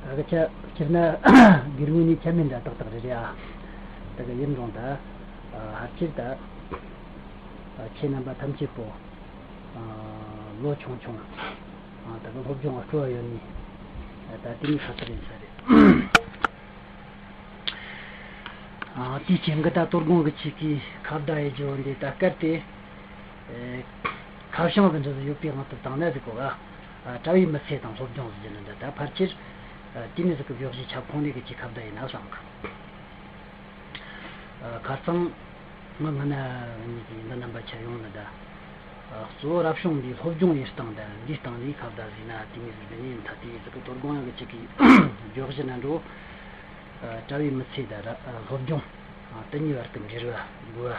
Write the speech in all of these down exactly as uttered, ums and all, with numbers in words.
ད་གི་ཆ་སྤྱིར་ན་དགེ་སློང་ནི་ཆ་མིན་འདྲ་ཏག་ཏག་རེད་རེད་ཨ། ད་གི་ཡིན་རུང་ད་ཨ་ཕལ་ཆེར་ད་ཨ་ཁྱེད་རྣམ་པ་ཐམས་ཅད་པོ་ཨ་ལོ་ཆུང་ཆུང་ཨ་ད་གི་སློབ་སྦྱོང་སྤྲོ་བ་ཡོད་ནི་ད་དེ་ནི་ཁ་ཐུག་ཡིན་ས་རེད། ཨ་དེའི་རྐྱེན་གྱིས་ད་དོ་དགོང་གི་ཆེད་ཀྱི་ཁ་བརྡ་ཡི་ཇོ་འདི་ད་སྐད་དེ་ཨེ་ཁ་བྱང་གི་འདྲ་ཟིག་ཡོད་པའི་དབང་དུ་བཏང་ན་ཟིག་གོ་ག་ཨ་གྲྭ་བའི་མི་ཚེ་དང་སློབ་སྦྱོང་ཟེར་གྱི་ནི་འདྲ་ད་ཕལ་ཆེར་ཨ་དེ་མི་ཟིག་གི་བེད་སྤྱོད་ཁྱབ་ཁོངས་ནས་གི་ཆེད་ཁ་བརྡ་ཡིན་ན་བསམ་གི་ཨ་ཁ་སང་ང་ང་ན་ཉིད་ཀྱི་འདི་རྣམ་པ་ཆ་ཡོང་ནི་ད། ཨ་གཙོ་བོ་རབ་བྱུང་འདིའི་སློབ་སྦྱོང་ཡི་སྟེང་དང་འདིའི་སྟེང་ནས་ཁ་བརྡ་ཟིན་ན་དེ་མི་ཟིག་འདི་ནས་མཐའ་དེའི་ཟིག་གི་དོ་དགོང་ཡང་གི་ཆེད་ཀྱི་བརྗོད་གཞི་ན་འགྲོ། ཨ་གྲྭ་བའི་མི་ཚེ་དང་ར་ཨ་སློབ་སྦྱོང་ཨ་དེ་གཉིས་བར་གྱི་འབྲེལ་བ་དགོས་པ།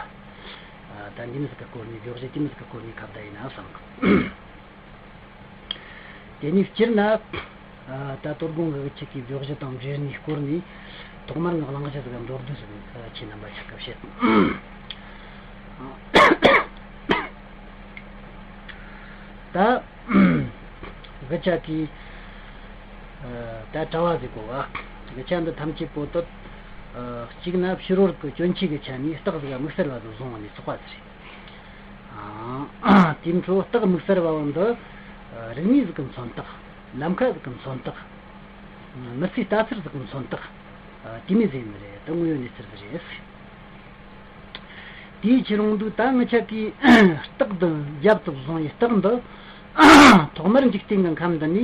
ཨ་ད་འདི་མི་ཟིག་གི་སྐོར་ནས་བརྗོད་གཞི་དེ་མི་ཟིག་གི་སྐོར་ནས་ཁ་བརྡ་ཡིན་ན་བསམ་གི་དེ་ནས་སྤྱིར་ན་ཨ་ད་དོ་དགོང་གི་ཆེད་ཀྱི་བརྗོད་གཞི་དང་འབྲེལ་ནས་སྐོར་ནས་ཐོག་མར་ངག་གླེང་གཞི་ཟིག་མདོར་བསྡུས་ཟིག་ཁྱེད་རྣམ་པ་ཆ་སྐབས་བཤད། ད་གི་ཆ་གི་ད་གྲྭ་བ་ཟིག་གོ་བ་གི་ཆ་འདི་ཐམས་ཅད་པོ་ཏོ་གཅིག་ན་ཕྱི་རོལ་གྱི་སྐྱོན་ཆས་ཀྱི་ཆ་ནས་རྟགས་ཟིག་དམིགས་བསལ་བ་ཟིག་བཟུང་བ་ནས་ཚོགས་པ་ཟིག་རེད། དེའི་འཕྲོ་རྟགས་དམིགས་བསལ་བའང་འདི་རིག་གནས་ཟིག་གི་མཚོན་རྟགས། ལམ་ཁ་ཟིག་གི་མཚོན་རྟགས། མི་ཚེའི་ལྟ་ཚུལ་ཟིག་གི་མཚོན་རྟགས། དེ་མོ་ཟིག་ཡིན་ནི་རེད་ད་དངོས་ཡོད་གནས་ཚུལ་ཟིག་རེད། དེའི་ཕྱིར་འོང་དུས་ད་ངི་ཆ་གིས་རྟགས་འདི་རྒྱབ་ཏུ་བཟུང་བའི་རྟགས་འདི་ཐོག་མར་འཇིག་རྟེན་གྱི་ཁམས་འདི་ནས་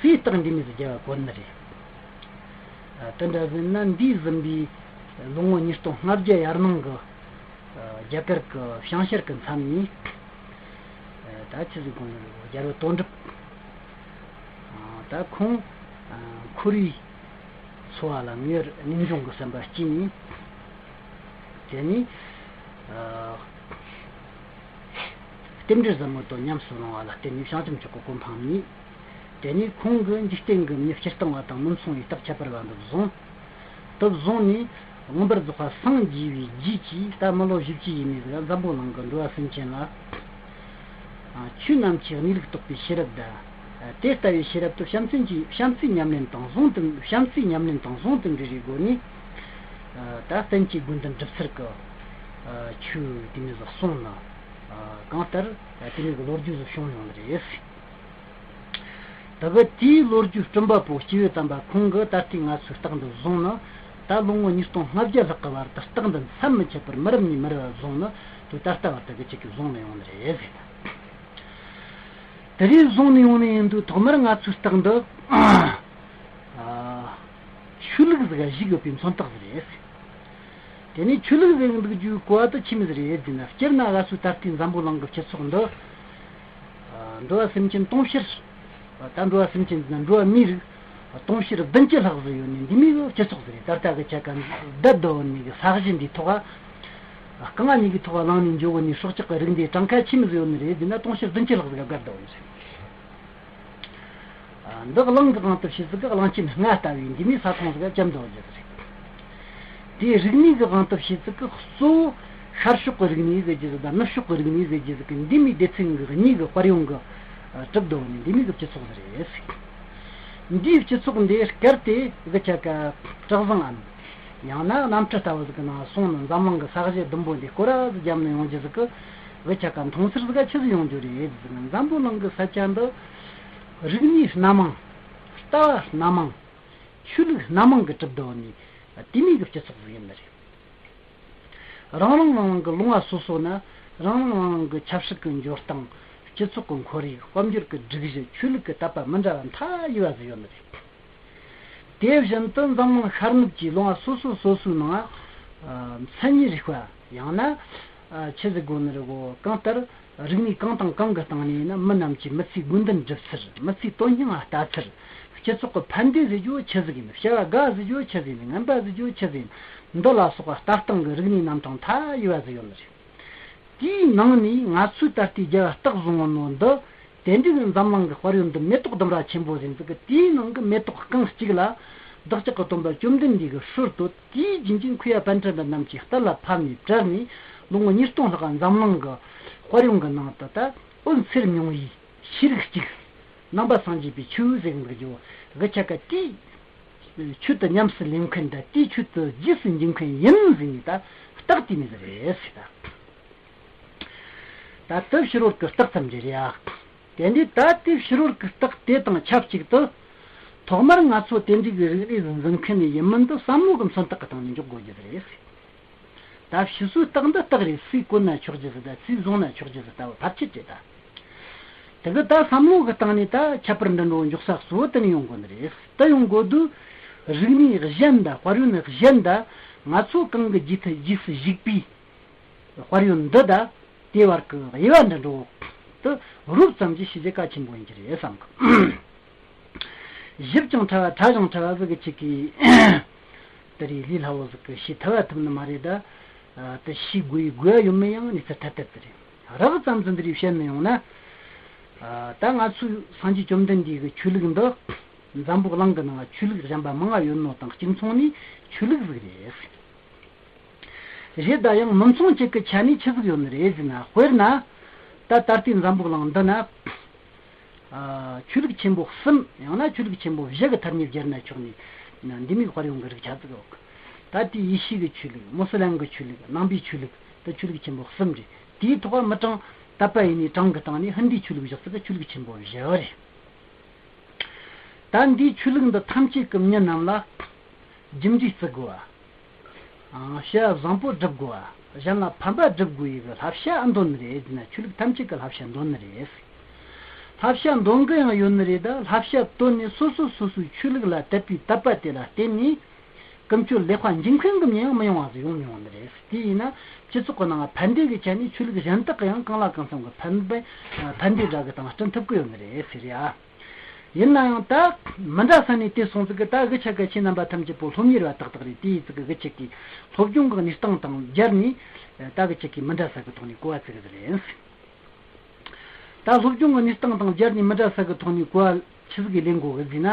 སའི་རྟགས་འདི་མོ་ཟིག་རྒྱབ་པ་གོ་ནི་རེད། དེ་འདྲ་ཟིན་ན་འདས་ཟིན་པའི་ལོ་ངོ་ཉིས་སྟོང་ལྔ་བརྒྱ་ཡར་ནང་གི་རྒྱ་གར་གྱི་བྱང་ཤར་གྱི་མཚམས་ནས་ད་ཆི་ཟིག་གོང་རྒྱལ་བུ་དོན་གྲུབ་ད་ཁོང་ཁོར་ཡུག་འཚོ་བ་ལ་ངེས་པར་གནས་འབྱུང་གི་བསམ་པ་སྐྱེས་ནས་དེ་ནས་རྟེན་འབྲེལ་ཟབ་མོ་དང་ཉམས་སུ་བླང་བ་ལ་བརྟེན་ནས་བྱང་ཆུབ་མཆོག་གི་གོ་འཕང་བརྙེས། དེ་ནས་ཁོང་གིས་འཇིག་རྟེན་གྱི་མྱི་སྤྱིར་བཏང་བ་དང་མི་མཚུངས་པའི་རྟགས་ཁྱད་པར་བ་འདི་བཟུང་། དེ་བཟུང་ནས་མངོན་པར་རྫོགས་པ་སངས་རྒྱས་པའི་རྗེས་ཀྱི་ད་མི་ལོ་བཞི་བཅུ་ཡས་མས་ཟིག་འཛམ་བུ་གླིང་གི་འགྲོ་བ་སེམས་ཅན་ལ། ཆོས་རྣམས་ཀྱི་གནས་ལུགས་རྟོགས་པའི་ཤེས་རབ་དང་། དེ་ལྟ་བུའི་ཤེས་རབ་ཏུ་བྱམས་བརྩེ་གྱི་བྱམས་བརྩེའི་ཉམས་ལེན་དང་ཟུང་དུ་བྱམས་བརྩེའི་ཉམས་ལེན་དང་ཟུང་དུ་འབྲེལ་བའི་སྒོ་ནས། ད་བསྟན་བཅོས་དགོས་འདུན་སྒྲུབ་ཚུལ་གྱི་ཆོས་དེ་མོ་ཟིག་གསུངས་ནས། གང་ལྟར་དེ་མོ་གི་ལོ་རྒྱུས་ཟིག་བྱུང་ཡོང་ནི་རེད། ད་གི་དེའི་ལོ་རྒྱུས་སྐྲུན་པ་པོ་སྐྱེས་བུ་དམ་པ་ཁོང་གིས་ད་ལྟའི་ང་ཚོའི་རྟགས་འདི་བཟུང་ནས་ད་ལོ་ངོ་ཉིས་སྟོང་ལྔ་བརྒྱ་ལྷག་གི་བར་དུ་རྟགས་འདི་མཚམས་མི་ཆད་པར་མི་རབས་ནས་མི་རབས་བཟུང་ནས་དུ་ད་ལྟ་བར་དུ་གི་ཅིག་གི་བཟུང་ནས་ཡོང་ནི་རེད་ཟེར། དེ་རིགས་བཟུང་ནས་ཡོང་ནི་ཡིན་དུས་ཐོག་མར་ང་ཚོའི་རྟགས་འདི་ཆོས་ལུགས་ཟིག་ག་བཞུགས་ཡོད་པའི་མཚོན་རྟགས་ཟིག་རེད། དེ་ནས་ཆོས་ལུགས་ཟེར་འདུག་རྒྱུའི་གོ་བ་དེ་ཆི་མོ་ཟིག་རེད་ཟེར་ན། སྤྱིར་ན་སོ་སོའི་ད་ལྟའི་འཛམ་བུ་གླིང་གི་སྤྱི་ཚོགས་འདི། འགྲོ་བ་སེམས་ཅན་དུང་ཕྱུར། ད་འགྲོ་བ་སེམས་ཅན་ཟེར་ན་འགྲོ་བ་མིའི་རིགས། དུང་ཕྱུར་བདུན་ཅུ་ལྷག་ཟིག་ཡོད་ནི་འདི་མོ་གི་སྤྱི་ཚོགས་ཟིག་རེད། ད་ལྟ་གི་ཆ་ག་བསྡད་སྡོད་ནི་གི་ས་གཞི་འདིའི་ཐོག་ག་རྐང་བ་གཉིས་ཀྱི་ཐོག་ག་ལངས་ནས་འགྱོ་གོ་ནི་སྲོག་ཆགས་ཀྱི་རིགས་འདི་གྲངས་ཀ་ཆི་མོ་ཟིག་ཡོད་ནི་རེད་ཟེར་ན་དུང་ཕྱུར་བདུན་ཅུ་ལྷག་ཟིག་ག་བསྡད་སྡོད་ནི་རེད། འདི་གླིང་གི་དབང་དུ་བྱས་ཚིག་གི་གླིང་ཆེན་ལྔ་ལྟ་བུའི་འདི་མོའི་ས་ཁོངས་ཟིག་བཅའ་འདོགས་རྒྱུ་རེད། དེའི་རིག་གནས་ཀྱི་དབང་དུ་བྱས་ཚིག་གི་གཙོ་བོ་ཤར་ཕྱོགས་ཀྱི་རིག་གནས་ཟེར་རྒྱུ་ཟིག་དང་ནུབ་ཕྱོགས་ཀྱི་རིག་གནས་ཟེར་རྒྱུ་ཟིག་གི་འདི་མོའི་སྡེ་ཚན་གྱི་གཉིས་ཀྱི་དཔལ་ཡོན་གྱི་གྲུབ་འདུག་ནི་འདི་མོའི་གི་སྤྱི་ཚོགས་ཟིག་རེད། འདིའི་སྤྱི་ཚོགས་འདི་གལ་ཏེ་གི་ཆ་ག་གྲུ་གཟིངས་ཨམ། ཡང་ན་གནམ་གྲུ་ལྟ་བུ་ཟིག་གི་ནང་སོང་ན་འཛམ་གླིང་གི་ས་གཞི་ཟླུམ་པོ་འདི་སྐོར་ར་ཟིག་བརྒྱབ་ནས་ཡོང་རྒྱུ་ཟིག་གི་གི་ཆ་ག་མཐོང་ཚུལ་ཟིག་ག་ཆི་ཟིག་ཡོང་རྒྱུ་རེད་ཟེར་ན། འཛམ་བུ་གླིང་གི་ས་ཆ་འདི་རིག་གནས་སྣ་མང་། ལྟ་བ་སྣ་མང་། ཆོས་ལུགས་སྣ་མང་གི་གྲུབ་འདུག་ནི་དེ་མོ་གི་སྤྱི་ཚོགས་ཟིག་ཡིན་ནི་རེད། རང་རང་རང་རང་གི་ལུང་བ་སོ་སོ་ན་རང་རང་རང་རང་གི་ཆབ་སྲིད་ཀྱི་འབྱོར་སྟངས། སྤྱི་ཚོགས་ཀྱི་ཁོར་ཡུག་དཔལ་འབྱོར་གྱི་སྒྲིག་གཞི། ཆོས་ལུགས་ཀྱི་དད་པ་མི་འདྲ་བ་མཐའ་ཡས་པ་ཟིག་ཡོད་ནི་རེད། དེ་བཞིན་དུ་འཛམ་གླིང་ཤར་ནུབ་ཀྱི་ལུང་བ་སོ་སོ་སོ་སོའི་ནང་ཨ་མཚན་ཉིད་རིག་པ། ཡང་ན་ཨ་ཆི་ཟིག་དགོས་ནི་རེད་གོ། གང་ལྟར་རིག་གནས་གང་དང་གང་གི་སྟེང་ནས་ཡིན་ན་མི་རྣམས་ཀྱིས་མི་ཚེའི་དགོས་འདུན་སྒྲུབ་ཚུལ། མི་ཚེའི་དོན་སྙིང་ལ་ལྟ་ཚུལ། སྤྱི་ཚོགས་ཀྱི་ཕན་བདེ་ཟེར་རྒྱུ་བོ་ཆི་ཟིག་ཡིན། བྱ་བ་དགའ་ཟེར་རྒྱུ་བོ་ཆི་ཟིག་ཡིན། ངན་པ་ཟེར་རྒྱུ་བོ་ཆི་ཟིག་ཡིན། འདི་ལ་སོགས་པ་ལྟ་སྟངས་ཀྱི་རིག་གནས་རྣམ་གྲངས་མཐའ་ཡས་པ་ཟིག་ཡོད་ནི་རེད། དེའི་ནང་ནས་ང་ཚོས་ད་ལྟའི་རྒྱལ་བ་རྟགས་བཟུང་ངོ་ནོ་འདི། དེ་འདྲའི་འཛམ་གླིང་གི་དཔལ་ཡོན་འདི་མེ་ཏོག་ལྡུམ་ར་ཆེན་པོ་ཟིག་ཡིན་ཟིག་གི། དེའི་ནང་གི་མེ་ཏོག་རྐང་གཅིག་ལ་བདག་ཅག་གི་སྟོན་པ་བཅོམ་ལྡན་འདས་ཀྱི་ཧྲུལ་དུ་དེའི་རྒྱུན་གྱི་མཁས་པ་པཎ་ཌི་ཏ་རྣམས་ཀྱིས་གཏན་ལ་ཕབ་ནས་བྲལ་ནས་ལོ་ངོ་ཉིས་སྟོང་ལྷག་འཛམ་གླིང་གི་དཔལ་ཡོན་གྱི་ནང་དུ་ད་འོད་འཚེར་མྱོང་བའི་ཤེས་རིག་གཅིག་ནང་པ་སངས་རྒྱས་པའི་ཆོས་ཟེར་གི་འདུག་རྒྱུ། གི་ཆ་ག་དེའི་ཆོས་དུ་ཉམས་སུ་ལེན་མཁན་དང་དེའི་ཆོས་དུ་རྗེས་སུ་འཇུག་མཁན་ཡིན་ཟེར་ནས་ད་རྟགས་དེ་མེད་རེད་ཟེར་ད། ད་དེ་ཕྱི་རོལ་གྱི་རྟགས་ཙམ་རེད་ཡ། དེ་འདི་ད་དེ་ཕྱི་རོལ་གྱི་རྟགས་དེ་དང་ཆབས་ཅིག་ཏུ། ཐོག་མར་ང་ཚོ་དེ་འདྲའི་གི་རིག་གནས་སུ་འཛིན་མཁན་ནི་ཡིན་མིན་དུ་བསམ་བློ་གི་མཚོན་རྟགས་ཀྱི་སྟེང་ནས་འཇོག་དགོས་རྒྱུ་རེད། ད་ཕྱི་སོའི་རྟགས་འདི་རྟགས་རེད། སུས་བཀོད་ན་ཆོག་རྒྱུ་ཟིག་ད་སུས་བཟུང་ན་ཆོག་རྒྱུ་ཟིག་ད་བ་ཕལ་ཆེར་རེད་ད། དེ་གི་ད་བསམ་བློ་གི་སྟེང་ནས་ད་ཁྱད་པར་འདི་འདྲ་འཇོག་ས་གཙོ་བོ་དེ་ནས་ཡོང་དགོས་ནི་རེད། ད་ཡོང་དགོས་དུས་རིག་གནས་གཞན་ད་དཔལ་ཡོན་གཞན་ད་ང་ཚོ་གང་གི་རྗེས་ཐ་རྗེས་སུ་ཞུགས་པའི་དཔལ་ཡོན་འདི་ད་དེ་བར་གི་དབྱེ་བ་འདི་འདྲ་དུ་རུབ་ཙམ་གྱིས་ཤེས་རྒྱུ་གལ་ཆེན་པོ་ཡིན་གྱི་རེད་བསམ་གི། ཞིབ་ཅིང་ཕྲ་བ་ཕྲ་ཞིང་ཕྲ་བ་ཟིག་གི་ཅིག་གིས་དེ་རེད། ལས་སླ་བོ་ཟིག་གི་ཤེས་ཐུབ་བ་ཐུབ་ནི་མ་རེད་ད། དེ་ཤེས་དགོས་ཡི་དགོས་ཡ་ཡོད་མེད་ཡང་གནས་ཚུལ་ཐ་དད་དེ་རེད། རགས་ཙམ་ཙམ་འདི་རིགས་བཤད་ནི་ཡོང་ན། ད་ང་ཚོའི་སངས་རྒྱས་བཅོམ་ལྡན་འདས་ཀྱི་ཆོས་ལུགས་འདི་འཛམ་བུ་གླིང་གི་ནང་ཆོས་ལུགས་གཞན་པ་མང་ང་ཡོད་ནོ་དང་གཅིག་མཚུངས་ནི་ཆོས་ལུགས་ཟིག་རེད། རེད་ད་ཡང་མི་མཚུངས་གཅིག་གི་ཆ་ནས་ཆི་ཟིག་ཡོད་ནི་རེད་ཟེར་ན། དཔེར་ན། ད་ད་ལྟའི་འཛམ་བུ་གླིང་འདི་ན། ཆོས་ལུགས་ཆེན་པོ་གསུམ་ཡང་ན་ཆོས་ལུགས་ཆེན་པོ་བཞི་གི་ཐ་སྙད་སྦྱར་ན་ཆོག་ནི། འདི་མོའི་དཔལ་ཡོན་གྱི་རིགས་ཆ་ཟིག་ཡོད་གི། ད་ལྟའི་ཡེ་ཤུ་གི་ཆོས་ལུགས། མུ་སི་ལམ་གྱི་ཆོས་ལུགས། ནང་པའི་ཆོས་ལུགས། ད་ཆོས་ལུགས་ཆེན་པོ་གསུམ་རེད། དེའི་ཐོག་མི་གྲངས་དད་པ་ཡིན་ནི་གྲངས་ཀྱི་སྟེང་ནས་ཧིན་དུའི་ཆོས་ལུགས་བཞག་ཚུལ་གྱི་ཆོས་ལུགས་ཆེན་པོ་བཞི་རེད། ད་འདིའི་ཆོས་ལུགས་འདི་ཐམས་ཅད་ཀྱི་མྱི་རྣམས་ལ་རྒྱུ་འབྲས་བརྩི་དགོས་པ། ཨང་། བྱ་བ་བཟང་པོ་སྒྲུབ་དགོས་པ། གཞན་ལ་ཕན་པ་སྒྲུབ་དགོས་ཡི་གི་བསླབ་བྱ་འདོན་ནི་རེད་ཟེར་ན། ཆོས་ལུགས་ཐམས་ཅད་ཀྱི་བསླབ་བྱ་འདོན་ནི་རེད། བསླབ་བྱ་འདོན་གི་ཡང་ཡོད་ནི་རེད། ད་བསླབ་བྱ་བཏོན་ནས་སོ་སོ་སོ་སོའི་ཆོས་ལུགས་ལ་དད་པའི་དད་པ་དེ་ལ་བརྟེན་ནས། ཀུན་སྤྱོད་ལེགས་པ་འཇིག་མཁན་གྱི་མྱི་ཡང་མི་ཡོང་བ་ཟིག་ཡོང་མྱོང་ནི་རེད། དེ་ཡིན་ན་སྤྱི་ཚོགས་ཀྱི་ནང་ཕན་བདེ་གི་ཆ་ནས་ཆོས་ལུགས་གཞན་དག་གི་ཡང་གང་ལ་གང་འཚམ་གྱི་ཕན་པའི་ཕན་བདེ་འདྲ་གི་དང་བསྐྲུན་ཐུབ་ཀྱི་ཡོད་ནི་རེད་ཟེར་ཡ། ཡིན་ན་ཡང་ད་མི་འདྲ་ས་ནས་དེ་སོང་ཙིག་གི་ད་གི་ཆ་ག་ཁྱེད་རྣམ་པ་ཐམས་ཅད་པོ་སློབ་གཉེར་བ་ཏག་ཏག་རེད། དེ་ཡིན་ཙིག་གི་གི་ཆ་གི་སློབ་སྦྱོང་གི་གནས་སྟངས་དང་སྦྱར་ནས་ད་གི་ཆ་གི་མི་འདྲ་ས་གི་ཐོག་ནས་གོ་བ་ཙིག་གི་ཟིག་ལེན། ད་སློབ་སྦྱོང་གི་གནས་སྟངས་དང་སྦྱར་ནས་མི་འདྲ་ས་གི་ཐོག་ནས་གོ་བ་ཆི་ཟིག་གི་ལེན་དགོས་གི་ཟེར་ན།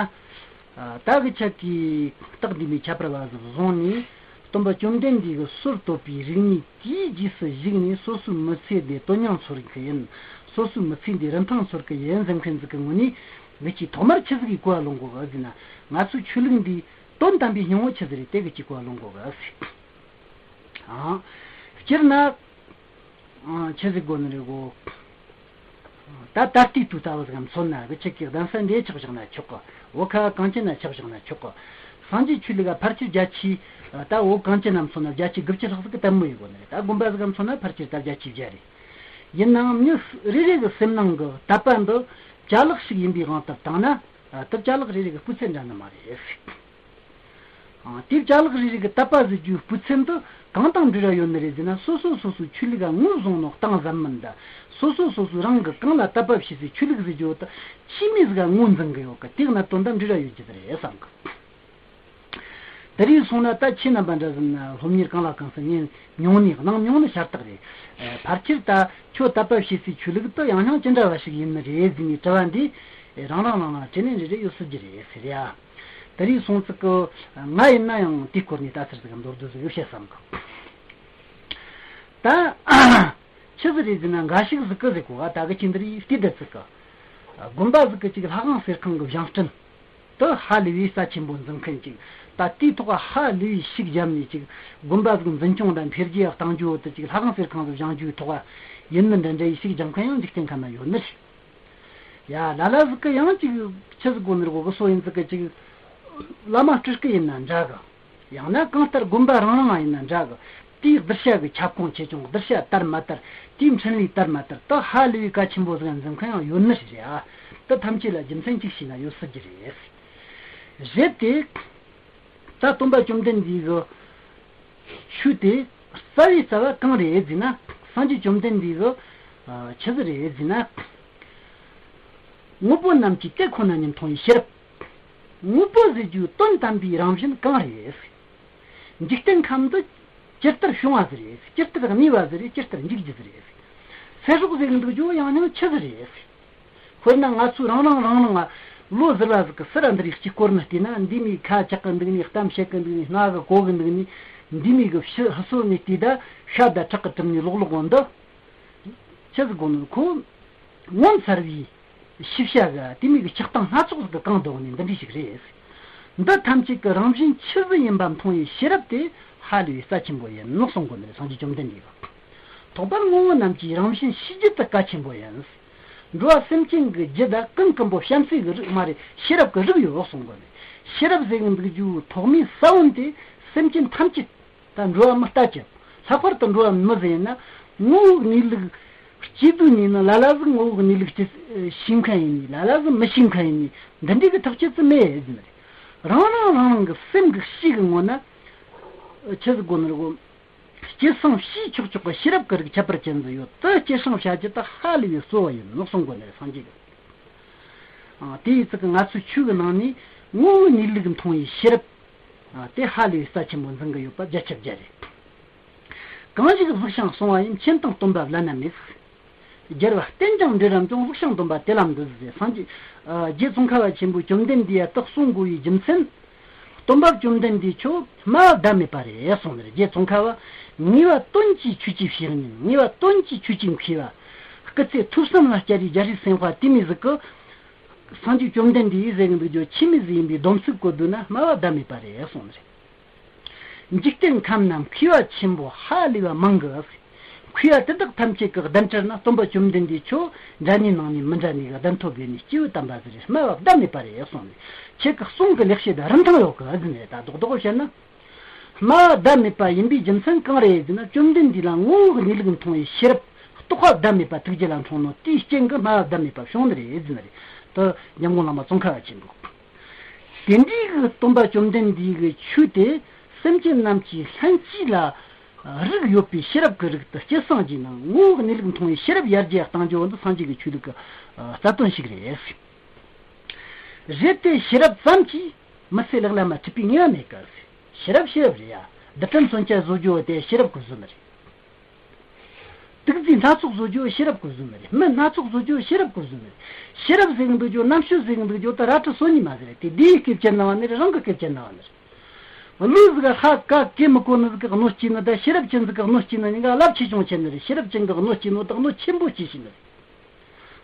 ད་གི་ཆ་གི་རྟགས་འདི་མི་ཁྱད་པར་བ་ཟིག་བཟུང་ནས། སྟོན་པ་བཅོམ་ལྡན་འདས་ཀྱི་སྲོལ་བཏོད་པའི་རིག་གནས་དེའི་རྗེས་སུ་ཞུགས་ནས། སོ་སོའི་མི་ཚེ་འདི་དོན་སྙིང་འཚོལ་གི་ཡིན། སོ་སོའི་མི་ཚེ་འདི་རིན་ཐང་འཚོལ་གི་ཡིན་ཟེར་མཁན་ཟིག་གི་ངོས་ནས་ངེད་ཀྱིས་ཐོག་མར་ཆི་ཟིག་གི་གོ་བ་ལོན་དགོས་གི་ཟེར་ན། ང་ཚོའི་ཆོས་ལུགས་འདིའི་དོན་དམ་པའི་སྙིང་བོ་ཆི་ཟིག་རེད། དེ་གི་ཅིག་གོ་བ་ལོན་དགོས་གི་ཟེར། ཨང་། སྤྱིར་ན། ཨང་། ཆི་ཟིག་དགོས་ནི་རེད་གོ། ད་ད་ལྟའི་དུས་ལྟ་བུ་ཟིག་མཚོན་ན་གི་ཆ་གི་གདན་ས་འདི་ཆགས་བཞག་ན་ཆོག་གི། འོ་ཁ་གངས་ཅན་ན་ཆགས་བཞག་ན་ཆོག་གི། སངས་རྒྱས་ཆོས་ལུགས་ལ་ཕལ་ཆེར་བརྒྱ་ཆའི། ད་འོ་གངས་ཅན་ན་མཚོན་ན་བརྒྱ་ཆའི་དགུ་བཅུ་ལྷག་ཟིག་གི་ལྟད་མོ་ཡོད་གོ་ནི་རེད། ད་དགོན་པ་ཟིག་མཚོན་ན་ཕལ་ཆེར་ད་བརྒྱ་ཆའི་བརྒྱ་རེད། ཡིན་ནའང་མྱི་རེ་རེ་གི་སེམས་ནང་གི་དད་པ་འདི་ཅ་ལག་ཞིག་ཡིན་པའི་དབང་དུ་བཏང་ན། དེ་ཅ་ལག་རེ་རེ་གི་སྤུས་ཚད་འདྲ་ནི་མ་རེད། ཨང་། དེ་ཅ་ལག་རེ་རེ་གི་དད་པ་ཟེར་རྒྱུའི་སྤུས་ཚད་འདི་གང་དང་འབྲེལ་བ་ཡོད་ནི་རེད་ཟེར་ན། སོ་སོ་སོ་སོའི་ཆོས་ལུགས་ལ་ངོས་བཟུང་ནོ་གཏིང་ཟབ་མིན་ད། སོ་སོ་སོ་སོའི་རང་གི་གང་ལ་དད་པ་བྱེད་སའི་ཆོས་ལུགས་ཟེར་རྒྱུ་དེ་ཆི་མོ་ཟིག་ག་ངོས་འཛིན་གི་ཡོད་གི། དེ་གནད་དོན་དང་འབྲེལ་བ་ཡོད་རྒྱུ་རེད་བསམ་གི། དེ་རིགས་སོང་ན་ད་ཁྱེད་རྣམ་པ་འདྲ་ཟིག་ན་སློབ་གཉེར་གང་ལ་གང་འཚམ་ཉན་མྱོང་ནི་གནང་མྱོང་ནི་ཤ་སྟག་རེད། ཕལ་ཆེར་ད་ཁྱོད་དད་པ་བྱེད་སའི་ཆོས་ལུགས་དེ་ཡང་སྙིང་ཅི་འདྲ་བ་ཞིག་ཡིན་ནི་རེད་ཟེར་ནས་དྲི་བ་འདི་རང་རང་རང་རང་དྲི་ནས་རེ་རེ་ཡོད་སྲིད་ཀྱི་རེད་ཟེར་ཡ། དེ་རིང་སོང་ཙིག་གི་ང་ཡིན་ན་ཡང་དེའི་སྐོར་ནས་ལྟ་ཚུལ་ཟིག་མདོར་བསྡུས་ཟིག་བཤད་བསམ་གི། ད་ཆི་ཟིག་རེད་ཟེར་ན། འགའ་ཞིག་ཟིག་གི་ཟེར་གོ་ག། ད་གི་ཁྱེད་འདི་རིགས་བལྟས་བསྡད་ཙིག་གི། དགོན་པ་ཟིག་གི་ཅིག་ལྷ་ཁང་གསེར་ཁང་གི་བཞེངས་སྐྲུན་དེ་ཧ་ལས་པའི་རྩ་ཆེན་པོ་འཛིན་མཁན་ཅིག། ད་དེའི་ཐོག་ཧ་ལས་པའི་ཤུགས་བརྒྱབ་ནས་ཅིག་དགོན་པ་ཟིག་འཛིན་སྐྱོང་དང་འཕེལ་རྒྱས་གཏང་རྒྱུ་དེ་ཅིག་ལྷ་ཁང་གསེར་ཁང་ཟིག་བཞེངས་རྒྱུའི་ཐོག་ཡིན་ནི་འདྲ་འདྲ་ཡི་ཤུགས་རྒྱབ་མཁན་ཡང་འཇིག་རྟེན་ཁམས་ན་ཡོད་ནི་རེད། ཡ། ལ་ལ་ཟིག་གི་ཡང་ཅིག་ཆི་ཟིག་གོ་ནི་རེད་གོ་གི། སོ་ཡིན་ཟིག་གི་ཅིག་བླ་མ་སྤྲུལ་སྐུ་ཡིན་ན་འདྲ་གི། ཡང་ན་གང་ལྟར་དགོན་པ་རང་རང་ཡིན་ན་འདྲ་གི། དེའི་གདུལ་བྱ་གི་ཁྱབ་ཁོངས་ཆེ་ཆུང་། གདུལ་བྱ་དར་མ་དར། དེའི་འཕྲིན་ལས་དར་མ་དར། དེ་ཧ་ལས་པའི་གལ་ཆེན་པོ་ཟིག་འཛིན་མཁན་ཡང་ཡོད་ནི་རེད། ཨ། དེ་ཐམས་ཅད་ལ་རྒྱུ་མཚན་གཅིག་བྱས་ན་ཡོད་སྲིད་ཀྱི་རེད། རེད་དེ། ད་སྟོན་པ་བཅོམ་ལྡན་འདས་ཀྱི་ཆོས་དེ་རྩ་བའི་རྩ་བ་གང་རེད་ཟེར་ན། སངས་རྒྱས་བཅོམ་ལྡན་འདས་ཀྱི་ཆི་ཟིག་རེད་ཟེར་ན། དངོས་པོ་རྣམས་ཀྱི་དེ་ཁོ་ན་ཉིད་མཐོང་བའི་ཤེས་རབ། དངོས་པོ་ཟེར་རྒྱུའི་དོན་དམ་པའི་རང་བཞིན་གང་རེད། འཇིག་རྟེན་ཁམས་འདི་ཇི་ལྟར་བྱུང་བ་ཟིག་རེད། ཇི་ལྟར་གནས་པ་ཟིག་རེད། ཇི་ལྟར་འཇིག་རྒྱུ་ཟིག་རེད། ཚེ་སྲོག་ཟེར་གི་འདུག་རྒྱུ་ཡང་སྙིང་ཆི་ཟིག་རེད། དཔེར་ན་ང་ཚོའི་རང་རང་རང་རང་ལ་ལོ་ཟུར་བ་ཟིག་གི་སི་ར་འདི་རིགས་གཅིག་བསྐོར་ནས་བལྟས་ན། འདི་མོའི་ཁ་ཆག་གི་འདུག་ནི། གཏམ་བཤད་གི་འདུག་ནི། སྣ་གིས་གོ་གི་འདུག་ནི། འདི་མོའི་གི་ཕྱི་ཧུ་སོ་ནས་བལྟས་ད་ཤ་དང་ཁྲག་གིས་གྲུབ་ནི་ལོག་ལོག་གོ་འདི། ཆི་ཟིག་གོ་ནི། ཁོ་ངོ་མཚར་བའི་ ཤེས་བྱ་གི་དེ་མོ་གི་ཆགས་སྟངས་སྣ་ཚོགས་ཟིག་གི་གང་བསྡུས་ནས་འདི་འདྲ་ཞིག་རེད། འདི་ཐམས་ཅད་ཀྱི་རང་བཞིན་ཆི་ཟིག་ཡིན་པ་མཐོང་བའི་ཤེས་རབ་དེ་ཧ་ལས་པའི་རྩ་ཆེན་པོ་ཡིན་ནོ་གསུང་གོ་ནི་རེད། སངས་རྒྱས་བཅོམ་ལྡན་འདས་ཀྱིས། ཐོག་མར་དངོས་པོ་རྣམས་ཀྱི་རང་བཞིན་ཤེས་རྒྱུ་དེ་གལ་ཆེན་པོ་ཡིན། འགྲོ་བ་སེམས་ཅན་གྱི་རྒྱུད་ད་ཀུན་ཀུན་པོ་བྱམས་བརྩེ་གི་རིགས་མ་རེད། ཤེས་རབ་ཀྱི་རིགས་ཡོད་གསུང་གོ་ནི། ཤེས་རབ་ཟེར་གི་འདུག་རྒྱུ་ཐོག་མའི་ས་བོན་དེ་སེམས་ཅན་ཐམས་ཅད། ད་འགྲོ་བ་མི་ལྟ་ཅི། ལྷག་པར་དུ་འགྲོ་བ་མི་ཟེར་ན། ངོ་བོ་གནས་ལུགས་སྐྱེ་དུས་ནས་ནི་ལ་ལ་ཟིག་ངོ་བོ་གནས་ལུགས་ཀྱི་ཤེས་མཁན་ཡིན་ནི་ལ་ལ་ཟིག་མི་ཤེས་མཁན་ཡིན་ནི་འདི་འདྲའི་གི་ཐག་གཅོད་ཙི་མེད་ཟེར་ནི་རེད། རང་རང་རང་རང་གི་སེམས་ཀྱི་གཤིས་ཀྱི་ངོ་ན། ཆི་ཟིག་དགོས་ནི་རེད་གོ། སྐྱེས་སངས་བྱས་ཆོག་ཆོག་གི་ཤེས་རབ་ཀྱི་རིགས་ཁྱད་པར་ཅན་ཟིག་ཡོད། དེ་སྐྱེད་སྲིང་བྱ་རྒྱུ་དེ་ཧ་ལས་པའི་གཙོ་བོ་ཡིན་ནོ་གསུང་གོ་ནི་རེད་སངས་རྒྱས་ཀྱིས། ཨ། དེ་ཡི་ཚིག་གི་ང་ཚོའི་ཆོས་ཀྱི་ནང་ནས་ངོ་བོ་གནས་ལུགས་མཐོང་བའི་ཤེས་རབ། ཨ། དེ་ཧ་ལས་པའི་རྩ་ཆེན་པོ་འཛིན་གྱི་ཡོད་པ་བརྒྱ་ཆ་བརྒྱ་རེད། གང་ཞིག་གཟིགས་ཤིང་གསུང་བ་ཡིན། མཁྱེན་དང་སྟོན་པ་བླ་ན་མེད། རྒྱལ་བ་བསྟེན་ཀྱང་འབྲེལ་རམ་ཀྱང་། གཟིགས་ཤིང་འདོམས་པ་དེ་ལ་འདུད་ཟེར། སངས་རྒྱས། ཨ། རྗེ་ཙོང་ཁ་པ་ཆེན་པོས་བཅོམ་ལྡན་འདས་ལ་དེ་གསུང་དགོས་པའི་རྒྱུ་མཚན། སྟོན་པ་བཅོམ་ལྡན་འདས་ཁྱོད་སྨྲ་བ་ཟླ་མེད་པ་རེད་གསུངས་ནས། རྗེ་ཙོང་ཁ་པ་ངེས་པ་དོན་གྱི་ཆོས་ཀྱི་བཤེས་གཉེན། ངེས་པ་དོན་གྱི་ཆོས་ཀྱི་མཁས་པ། སྐུ་ཚེ་ཐུབ་གསུམ་ལ་སྐྱེ་བའི་རྒྱལ་སྲས་སེམས་དཔའ་དེ་མོ་ཟིག་གིས། སངས་རྒྱས་བཅོམ་ལྡན་འདས་ཟེར་གི་འདུག་རྒྱུ་ཆི་མོ་ཟིག་ཡིན་པའི་སྡོམ་ཚིག་བཀོད་འདུག་ན་སྨྲ་བ་ཟླ་མེད་པ་རེད་གསུངས་ནས། འཇིག་རྟེན་ཁམས་ན་མཁས་པ་ཆེན་པོ་ཧ་ལས་པ་མང་གི། མཁས་པ་དེ་དག་ཐམས་ཅད་ཀྱི་གདན་ཁྲིར་ན་སྟོན་པ་བཅོམ་ལྡན་འདས་ཁྱོད་འདྲ་མཉམ་ནང་ནས་མི་འདྲ་མཉམ་གི་གདན་ཐོབ་ཡོད་ནས་སྐྱེས་བུ་དམ་པ་ཟེར་སྨྲ་བ་ཟླ་མེད་པ་རེད་གསུངས་ནས། ཁྱེད་ཀྱི་གསུང་གི་ལེགས་བཤད་རིན་ཐང་ཡོད་གི་ཟེར་ནས། ད་རྡོག་རྡོག་བཤད་ན། སྨྲ་བ་ཟླ་མེད་པ་ཡིན་པའི་རྒྱུ་མཚན་གང་རེད་ཟེར་ན། བཅོམ་ལྡན་འདས་ལ་ངོ་བོ་གི་གནས་ལུགས་མཐོང་བའི་ཤེས་རབ་རྟོགས་པ་ཟླ་མེད་པ་ཐུགས་རྗེ་ལ་འཁྲུངས་ནོ་དེའི་རྐྱེན་གྱིས་སྨྲ་བ་ཟླ་མེད་པ་བྱུང་ནི་རེད་ཟེར་ནི་རེད། དེ་ཉམས་མགོན་བླ་མ་ཙོང་ཁ་པ་ཆེན་པོས། དེ་འདྲའི་གི་སྟོན་པ་བཅོམ་ལྡན་འདས་ཀྱི་ཆོས་དེ་སེམས་ཅན་རྣམས་ཀྱི་ལྷན་སྐྱེས་ལ་རིགས་ཡོད་པའི་ཤེས་རབ་ཀྱི་རིགས་དེ་སྐྱེད་སྲིང་བགྱིས་ན་ངོ་བོ་གི་གནས་ལུགས་མཐོང་བའི་ཤེས་རབ་ཡར་རྒྱས་གཏང་རྒྱུ་བོ་འདི་སངས་རྒྱས་ཀྱི་ཆོས་ལུགས་ཀྱི་རྩ་དོན་ཞིག་རེད། རེད་དེ་ཤེས་རབ་ཙམ་གྱིས་མི་ཚེ་ལེགས་ལ་མ་འཁྲིད་པའི་ངེས་པ་མེད་གི། ཤེས་རབ་ཤེས་རབ་རེད་ཡ། རྡུལ་ཕྲན་མཚོན་ཆ་བཟོ་རྒྱུ་བོ་དེ་ཤེས་རབ་ཀྱིས་བཟོས་ནི་རེད། དུག་རྫས་སྣ་ཚོགས་བཟོ་རྒྱུ་ཤེས་རབ་ཀྱིས་བཟོས་ནི་རེད། མི་སྣ་ཚོགས་བཟོ་རྒྱུ་ཤེས་རབ་ཀྱིས་བཟོས་ནི་རེད། ཤེས་རབ་ཟེར་གི་འདུག་རྒྱུ་རྣམ་དཔྱོད་ཟེར་གི་འདུག་རྒྱུ་དེ་རལ་གྲི་སོ་གཉིས་མ་ཟེར་རེད། དེ་དེའི་སྐེ་བཅད་ན་བ་ནི་རེད། རང་གི་སྐེ་བཅད་ན་བ་ནི་རེད། བློ་ཟིག་ཧ་ག་གེ་མི་གོ་ནི་ཟིག་གི་གནོད་སྐྱེལ་ནི་དང་ཤེས་རབ་ཅན་ཟིག་གི་གནོད་སྐྱེལ་ནི་གཉིས་ཀ་རླབས་ཆེ་ཆུང་ཁྱད་ནི་རེད། ཤེས་རབ་ཅན་གི་གནོད་སྐྱེལ་ནོ་དང་གནོད་ཆེན་པོ་སྐྱེལ་ཤེས་ནི་རེད།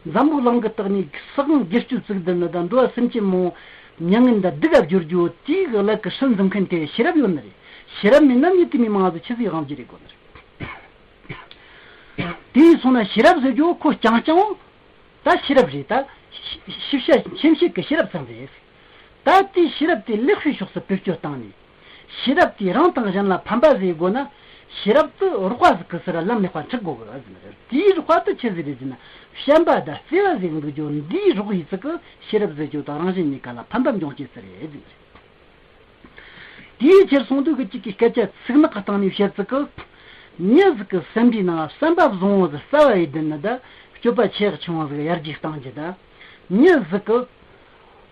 འཛམ་བུ་གླིང་གི་སྟེང་ནས་སྲིད་དབང་སྒེར་གཅོད་བཙུགས་བསྡད་ནི་དང་འགྲོ་བ་སེམས་ཅན་མང་པོ་མྱ་ངན་དང་སྡུག་ག་སྦྱོར་རྒྱུ་དེའི་གི་ལས་ཀྱི་སྲིད་འཛིན་མཁན་དེ་ཤེས་རབ་ཡོད་ནི་རེད། ཤེས་རབ་མེད་ན་མྱི་དེ་མོ་མང་ཟིག་ཆི་ཟིག་དབང་བྱེད་རེད་དགོས་ནི་རེད། དེ་ཡིན་སོང་ན་ཤེས་རབ་ཟེར་རྒྱུ་ཁོ་རྐྱང་རྐྱང་ད་ཤེས་རབ་རེད། ད་ཤེས་བྱ་ཁྱིམ་བྱེད་ཀྱི་ཤེས་རབ་ཙམ་རེད། ད་ལྟའི་ཤེས་རབ་དེ་ལེགས་པའི་ཕྱོགས་སུ་བེད་སྤྱོད་བཏང་ནས། ཤེས་རབ་དེས་རང་དང་གཞན་ལ་ཕན་པ་བཟོ་དགོས་ན། ཤེས་རབ་དེ་རོགས་པ་ཟིག་གི་སར་ལམ་ལེགས་པ་འཁྲིད་དགོས་གི་ཟེར་ནི་རེད། དེའི་རོགས་པ་དེ་ཆི་ཟིག་རེད་ཟེར་ན། བྱམས་པ་དང་བརྩེ་བ་ཟེར་གི་འདུག་རྒྱུ་འདིའི་རོགས་ཡིན་ཙི་གི་ཤེས་རབ་ཟེར་རྒྱུ་དང་རང་གཞན་གཉིས་ཀ་ལ་ཕན་པ་འབྱུང་བྱེད་ཟེར་རེད་ཟེར་ནི་རེད། དེའི་ཕྱིར་གསུང་འདུག་གི་གཅིག་གི་སྐད་ཆ་ཚིག་ནག་གི་སྟེང་ནས་བཤད་ཙི་གི། མྱི་ཟིག་གི་སེམས་པའི་ནང་བསམ་པ་བཟང་བོ་ཟིག་རྩ་བ་ཡི་བདེན་ནི་ད་སྤྱོད་པ་ཆེ་ཆུང་ཟིག་ཡར་རྒྱས་གཏང་རྒྱུ་ད། མྱི་ཟིག་གི་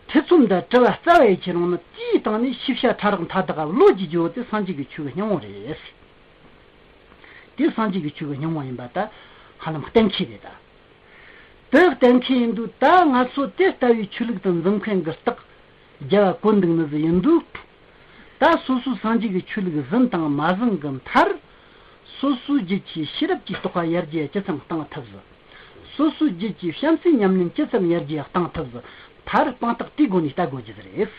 ཐེ་ཚོམ་དང་དྲི་བ་རྩ་བ་ཡི་ཁྱེར་འོང་ནི་དེའི་སྟེང་ནས་ཤེས་བྱ་ཕྲ་རགས་མཐའ་དག་བློ་བགྱིད་རྒྱུ་བོ་དེ་སངས་རྒྱས་ཀྱི་ཆོས་ཀྱི་སྙིང་པོ་རེད། དེ་སངས་རྒྱས་ཀྱི་ཆོས་ཀྱི་སྙིང་པོ་ཡིན་པ་ད་ཧ་ལམ་གཏན་འཁེལ་རེད་ད། དེ་གཏན་འཁེལ་ཡིན་དུས་ད་ང་ཚོ་དེ་ལྟ་བུའི་ཆོས་ལུགས་དང་འཛིན་མཁན་གྱི་རྟགས་རྒྱལ་བ་བཀོད་འདུག་ནི་ཟིག་ཡིན་དུས། ད་སོ་སོའི་སངས་རྒྱས་ཀྱི་ཆོས་ལུགས་ཟིན་དང་མ་ཟིན་གྱི་མཐར། སོ་སོའི་རྒྱུད་ཀྱི་ཤེས་རབ་ཀྱི་རྟོགས་པ་ཡར་རྒྱས་ཇི་ཙམ་བཏང་ཐུབ་ཟིག་སོ་སོའི་རྒྱུད་ཀྱི་བྱམས་བརྩེའི་ཉམས་ལེན་ཇི་ཙམ་ཡར་རྒྱས་བཏང་ཐུབ་ཟིག་མཐར་དཔང་རྟགས་དེའི་སྒོ་ནས་ལྟ་དགོས་རྒྱུ་ཟིག་རེད།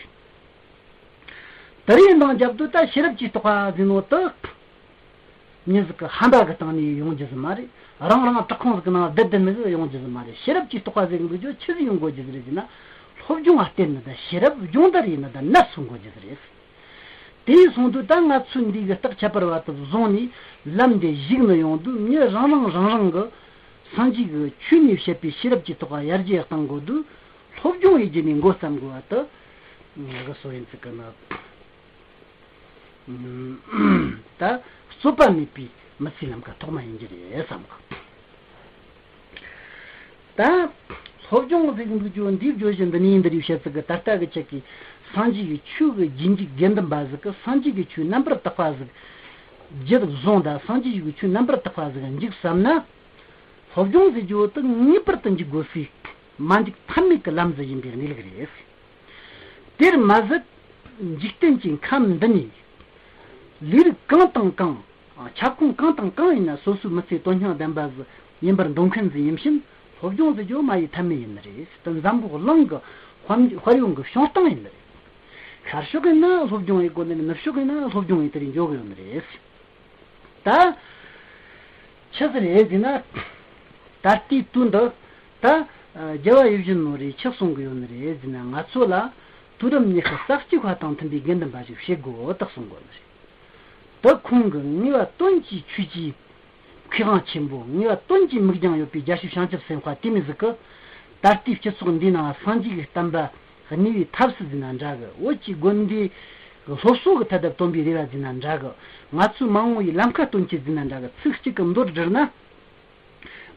དེ་རེད་འདང་རྒྱབ་དུས་ད་ཤེས་རབ་ཀྱི་རྟོགས་པ་ཟེར་ནོ་དེ། མྱི་ཟིག་གི་ཧམ་པ་གི་སྟེང་ནས་ཡོང་རྒྱུ་ཟིག་མ་རེད། རང་རང་བྲག་ཁུང་ཟིག་གི་ནང་བསྡད་བསྡད་ནི་ཟིག་ཡོང་རྒྱུ་ཟིག་མ་རེད། ཤེས་རབ་ཀྱི་རྟོགས་པ་ཟེར་གི་འདུག་རྒྱུ་ཆི་ཟིག་ཡོང་དགོས་རྒྱུ་ཟིག་རེད་ཟེར་ན། སློབ་སྦྱོང་ལ་བརྟེན་ནི་དང་ཤེས་རབ་སྦྱོང་བརྡར་ཡིན་ནི་དང་ནར་སོན་དགོས་རྒྱུ་ཟིག་རེད། དེ་ཡིན་སོང་དུས་ད་ང་ཚོས་འདི་གི་རྟགས་ཁྱད་པར་བ་དེ་བཟུང་ནས་ལམ་འདི་བཞུགས་ནི་ཡོང་དུས་མྱི་རང་རང་རང་རང་གི་སངས་རྒྱས་ཀྱི་ཆོས་ནས་བཤད་པའི་ཤེས་རབ་ཀྱི་རྟོགས་པ་ཡར་རྒྱས་གཏང་དགོས་དུས། སློབ་སྦྱོང་ཡེད་རྒྱུ་ནས་འགོ་བརྩམ་དགོས་པ་དེ་ང་གི་སོ་ཡིན་ཚིག་གི་ནི། ད་རྩོད་པ་མེད་པའི་མི་ཚེའི་ལམ་ཁ་ཐོག་མ་ཡིན་རྒྱུ་རེད་བསམ་གི། ད་སློབ་སྦྱོང་ཟེར་གི་འདུག་རྒྱུ་འདིའི་བརྗོད་གཞི་འདི་ནས་འདི་རིགས་བཤད་ཚིག་གི་ད་ལྟ་གི་ཆེད་ཀྱི་སངས་རྒྱས་ཀྱི་ཆོས་ཀྱི་རྗེས་འཇུག་དགེ་འདུན་པ་ཟིག་གི་སངས་རྒྱས་ཀྱི་ཆོས་རྣམ་པར་དག་པ་ཟིག་རྒྱུད་བཟུང་དང་སངས་རྒྱས་ཀྱི་ཆོས་རྣམ་པར་དག་པ་ཟིག་འཇུག་བསམ་ན། སློབ་སྦྱོང་ཟེར་རྒྱུ་དེ་ངེས་པར་དུ་འཇུག་དགོས་སའི་མ་འཇུག་ཐབས་མེད་ཀྱི་ལམ་ཟིག་ཡིན་པའི་གནས་ལུགས་རེད། དེར་མ་ཟད། འཇིག་རྟེན་གྱི་ཁམས་འདི་ནས། ལས་རིགས་གང་དང་གང་། ཁྱབ་ཁོངས་གང་དང་གང་ཡིན་ན་སོ་སོའི་མི་ཚེ་དོན་སྙིང་ལྡན་པ་ཟིག་ཡིན་པར་འདོད་མཁན་ཟིག་ཡིན་ཕྱིན། སློབ་སྦྱོང་ཟེར་རྒྱུ་མ་ཡི་ཐབས་མེད་ཡིན་ནི་རེད། ད་འཛམ་བུ་གླིང་གི་དཔལ་དཔལ་ཡོན་གྱི་བྱུང་སྟངས་ཡིན་ནི་རེད། ཤར་ཕྱོགས་ཡིན་ན་སློབ་སྦྱོང་ཡི་སྒོ་ནས། ནུབ་ཕྱོགས་ཡིན་ན་སློབ་སྦྱོང་ཡི་དེ་རིང་འཇོག་གི་ཡོད་ནི་རེད། ད་ཆི་ཟིག་རེད་ཟེར་ན། ད་ལྟའི་དུས་འདི་ད་རྒྱལ་བ་ཡིད་བཞིན་ནོར་བུས་ཆི་གསུང་གི་ཡོད་ནི་རེད་ཟེར་ན། ང་ཚོ་ལ་དུས་རབས་ཉི་ཤུ་རྩ་གཅིག་པ་དང་མཐུན་པའི་དགེ་འདུན་པ་ཞིག་བྱེད་དགོས་ད་གསུང་གོ་ནི་རེད། ད་ཁོང་གི་ངེས་པ་དོན་གྱི་ཆོས་ཀྱི་མཁས་དབང་ཆེན་པོ། ངེས་པ་དོན་གྱི་མིག་རྒྱང་ཡོད་པའི་རྒྱལ་སྲས་བྱང་ཆུབ་སེམས་དཔའ་དེ་མོ་ཟིག་གིས། ད་ལྟའི་སྤྱི་ཚོགས་འདིའི་ནང་སངས་རྒྱས་ཀྱི་བསྟན་པ་གནས་པའི་ཐབས་སུ་ཟེར་ན་འདྲ་གི། བོད་ཀྱི་དགོན་སྡེ་གི་སློབ་གསོ་གི་ཐད་དུ་བཏོན་པའི་རེ་བ་ཟེར་ན་འདྲ་གི། ང་ཚོའི་མ་འོངས་པའི་ལམ་ཁ་སྟོན་ཆེད་ཟེར་ན་འདྲ་གི། ཚིག་གཅིག་གིས་མདོར་བསྡུར་ན།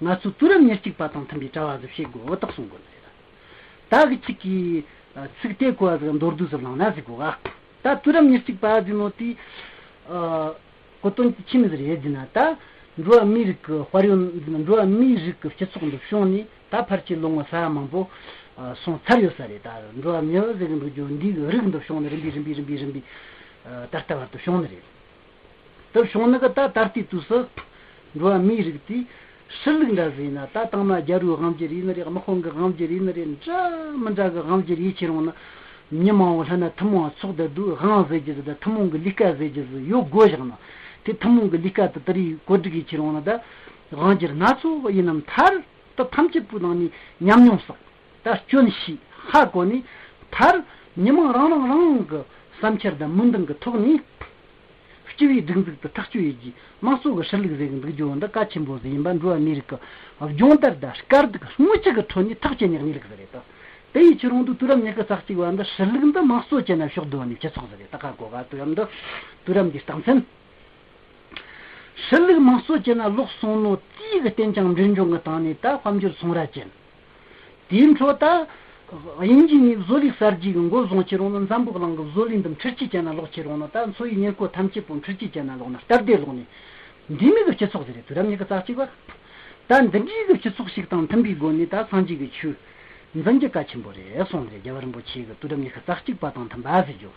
ང་ཚོས་དུས་རབས་ཉེར་གཅིག་པ་དང་མཐུན་པའི་གྲྭ་བ་ཟིག་བྱེད་དགོས་ད་གསུང་གོ་ནི་རེད། ད་གི་ཅིག་གིས་ཚིག་དེ་གོ་བ་ཟིག་མདོར་བསྡུས་སུ་བླངས་ན་ཟེར་གོ་ག། ད་དུས་རབས་ཉེར་གཅིག་པ་ཟེར་ནོ་དེ་གོ་དོན་དེ་ཆི་མོ་ཟིག་རེད་ཟེར་ན། ད་འགྲོ་བ་མིའི་རིགས་ཀྱི་དཔལ་ཡོན་ཟེར་ན། འགྲོ་བ་མིའི་རིགས་ཀྱི་སྤྱི་ཚོགས་འདི་བྱུང་ནས་ད་ཕལ་ཆེར་ལོ་ངོ་ས་ཡ་མང་པོ་སོང་ཚར་ཡོད་ས་རེད། ད་འགྲོ་བ་མི་ཟེར་གི་འདུག་རྒྱུ་འདི་གི་རིགས་འདི་བྱུང་ནས་རིམ་པས་རིམ་པས་རིམ་པས་རིམ་པས་ད་ལྟ་བར་དུ་བྱུང་ནི་རེད། དེ་བྱུང་ནི་གི་ད་ད་ལྟའི་དུས་སུ་འགྲོ་བ་མིའི་རིགས་དེ་ཧྲིལ་ལུགས་འདྲ་ཟིག་ཡིན་ན། ད་དང་མ་རྒྱལ་པོའི་དབང་སྒྱུར་ཡིན་ནི་རེད། དམག་དཔོན་གྱི་དབང་སྒྱུར་ཡིན་ནི་རེད། འདྲ་མི་འདྲ་གི་དབང་སྒྱུར་ཡེད་ཁྱེར་འོང་ན། མི་མང་བོ་ལྷན་ན་ཐུན་མོང་ཚོགས་བསྡད་དུས། དབང་ཟེར་རྒྱུ་ཟིག་དང་ཐུན་མོང་གི་ལས་ཀ་ཟེར་རྒྱུ་ཟིག་ཡོད་དགོས་བཞག་ན། དེ་ཐུན་མོང་གི་ལས་ཀ་དེ་དེ་རིགས་བཀོད་སྒྲིག་ཡེད་ཁྱེར་འོང་ན། ད་དབང་སྒྱུར་སྣ་ཚོགས་ཡིན་ནམ་མཐར་དུ་ཐམས་ཅད་པོའི་ནང་ནས་ཉམས་མྱོང་བསགས། ད་སྐྱོན་ཞིག་ཧ་གོ་ནས། མཐར་མི་མང་རང་རང་རང་གི་བསམ་འཆར་དང་མོས་འདུན་གྱི་ཐོག་ནས། སྤྱི་པའི་སྒྲིག་འཛུགས་དེ་ཐག་གཅོད་ཡེད་རྒྱུའི་དམངས་གཙོ་གི་ཧྲིལ་ལུགས་ཟེར་གི་འདུག་རྒྱུ་འདི་གལ་ཆེན་པོ་ཟིག་ཡིན་པ། འགྲོ་བ་མིའི་རིགས་ཀྱི་སྦྱོང་བརྡར་དང་དཀའ་སྡུག་སྔོན་ཆད་ཀྱི་ཁྲོད་ནས་ཐག་བཅད་ནས་གནས་ལུགས་ཟིག་རེད་དོ། དེ་ཡི་ཕྱིར་འོང་དུ་དུས་རབས་ཉི་ཤུ་རྩ་གཅིག་པ་འདི་ཧྲིལ་ལུགས་འདི་དམངས་གཙོ་བྱས་ན་ཕྱོགས་བསྡུ་བ་ནས་སྤྱི་ཚོགས་ཟིག་རེད། ད་ག་གོ་ག། དུས་རབས་འདི། དུས་རབས་འདིའི་རྟགས་མཚན། ཧྲིལ་ལུགས་དམངས་གཙོ་བྱས་ན་ལོག་སོང་ནོ་དེའི་གི་རྟེན་ཅིང་འབྲེལ་འབྱུང་གི་སྟེང་ནས་ད་དཔལ་འབྱོར་ཚོང་ར་ཅན། དེའི་འཕྲོ་ད་དབྱིན་ཇིའི་ནས་བཟོ་ལས་གསར་བརྗེ་གི་མགོ་བཟུང་ཁྱེར་འོང་ན། འཛམ་བུ་གླིང་གི་བཟོ་ལས་འདི་འཕྲུལ་ཆས་ཅན་ན་ལོག་ཁྱེར་འོང་ན། ད་འཚོ་བའི་གཉེར་སྐོར་ཐམས་ཅད་པོ་འཕྲུལ་ཆས་ཅན་ན་ལོག་ན། སྟབས་བདེ་ལོག་ནས། འདི་མོ་གི་སྤྱི་ཚོགས་ཟིག་རེད། དུས་རབས་ཉི་ཤུ་རྩ་གཅིག་པ། ད་འདི་འདྲའི་གི་སྤྱི་ཚོགས་ཤིག་དང་མཐུན་པའི་སྒོ་ནས་ད་སངས་རྒྱས་ཀྱི་ཆོས་འཛིན་རྒྱུ་གལ་ཆེན་པོ་རེད་གསུངས་ནས། རྒྱལ་བ་རིན་པོ་ཆེ་གིས་དུས་རབས་ཉི་ཤུ་རྩ་གཅིག་པ་དང་མཐུན་པ་ཟེར་རྒྱུ།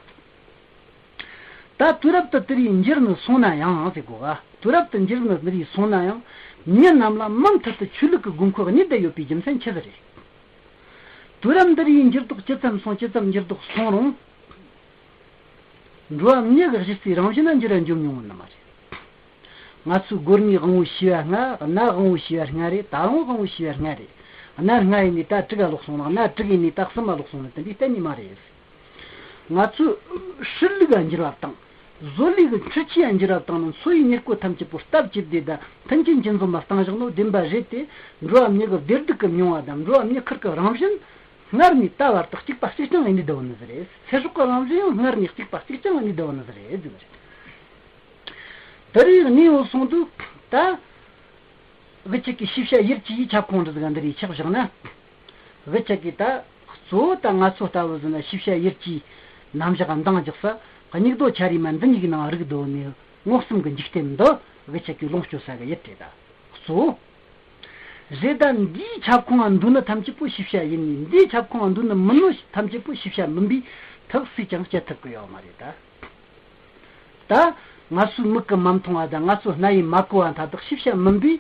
ད་དུས་རབས་དེ་དེ་རིང་འགྱུར་ནས་སོང་ན་ཡང་ཟེར་གོ་ག། དུས་རབས་དེ་འགྱུར་ནས་དེ་རིང་སོང་ན་ཡང་། མི་རྣམས་ལ་མུ་མཐུད་དུ་ཆོས་ལུགས་ཀྱི་དགོས་མཁོ་གནས་བསྡད་ཡོད་པའི་རྒྱུ་མཚན་ཆི་ཟིག་རེད། དུས་རབས་འདི་རིང་འགྱུར་ལྡོག་ཇི་ཙམ་སོང་ཇི་ཙམ་འགྱུར་ལྡོག་སོང་རུང་། འགྲོ་བ་མི་གི་གཞི་རྩའི་རང་བཞིན་ན་འགྱུར་བ་འབྱུང་མྱོང་ནི་མ་རེད། ང་ཚོའི་སྒོར་མོའི་དབང་པོ་ཤེས་པ་ལྔ། སྣ་དབང་པོ་ཤེས་པ་ལྔ་རེད། ད་རུང་དབང་པོ་ཤེས་པ་ལྔ་རེད། སྣ་ལྔ་ཡིན་ནས་ད་དྲུག་ག་ལོག་སོང་ན། སྣ་དྲུག་ཡིན་ནས་ད་གསུམ་མ་ལོག་སོང་ན། དེ་འདྲའི་གཏན་ནས་མ་རེད། ང་ཚོའི་ཧྲིལ་ལུགས་ལ་འགྱུར་བ་བཏང་། བཟོ་ལས་ཀྱི་འཕྲུལ་ཆས་ལ་འགྱུར་བ་བཏང་ན། འཚོ་བའི་གཉེར་སྐོར་ཐམས་ཅད་པོ་སྟབས་ཅིག་བདེ་དང་མཐུན་རྐྱེན་ཅི་འཛོམས་པ་བཏང་བཞག་ནོ་བདེན་པ་རེད་དེ། འགྲོ་བ་མི་གི་བདེ་སྡུག་གི་མྱོང་བ་དང་། འགྲོ་བ་མི་ཁེར་གི་རང་བཞིན་སྔར་ནས་ད་བར་དུ་གཅིག་པ་གཅིག་རྐྱང་ཡིན་ནི་དེ་བོ་ནི་ཟིག་རེད། ཚེ་སྲོག་གི་རང་བཞིན་ཡང་སྔར་ནས་གཅིག་པ་གཅིག་རྐྱང་ཡིན་ནི་དེ་བོ་ནི་ཟིག་རེད་ཟེར་ནི་རེད། དེ་རིང་གནས་ཡོང་སོང་དུས་ད། གི་ཅིག་གིས་ཤེས་བྱ་ཡུལ་གྱི་ཁྱབ་ཁོངས་འདི་ཟིག་འདི་རིགས་ཆགས་བཞག་ན། གི་ཅིག་གིས་ད་གཙོ་བོ་ད་ང་ཚོ་ལྟ་བུ་ཟིག་ན་ཤེས་བྱ་ཡུལ་གྱི་རྣམ་གཞག་འདང་རྒྱག་ས། སྙིགས་དོ་ཆ་རིས་མ་འདི་གཉིས་ཀྱི་ནང་རིག་འདོད་ནས། མངོན་སུམ་གྱི་འཇིག་རྟེན་འདི་གི་ཅིག་གིས་ལོངས་སྤྱོད་ས་གི་ཡུལ་དེ་ད་གཙོ་བོ་རེད། ད་འདིའི་ཁྱབ་ཁོངས་ལ་འདུས་ནི་ཐམས་ཅད་པོ་ཤེས་བྱ་ཡིན་ནས། འདིའི་ཁྱབ་ཁོངས་ལ་འདུས་ནི་མིན་ནོ་ཐམས་ཅད་པོ་ཤེས་བྱ་མིན་པའི་ཐབས་སུས་ཀྱང་སྤྱད་ཐུབ་ཀྱི་ཡོད་མ་རེད་ད། ད་ང་ཚོའི་མིག་གིས་མ་མཐོང་བ་དང་། ང་ཚོའི་སྣ་ཡིས་མ་གོ་བ་མཐའ་དག་ཤེས་བྱ་མིན་པའི་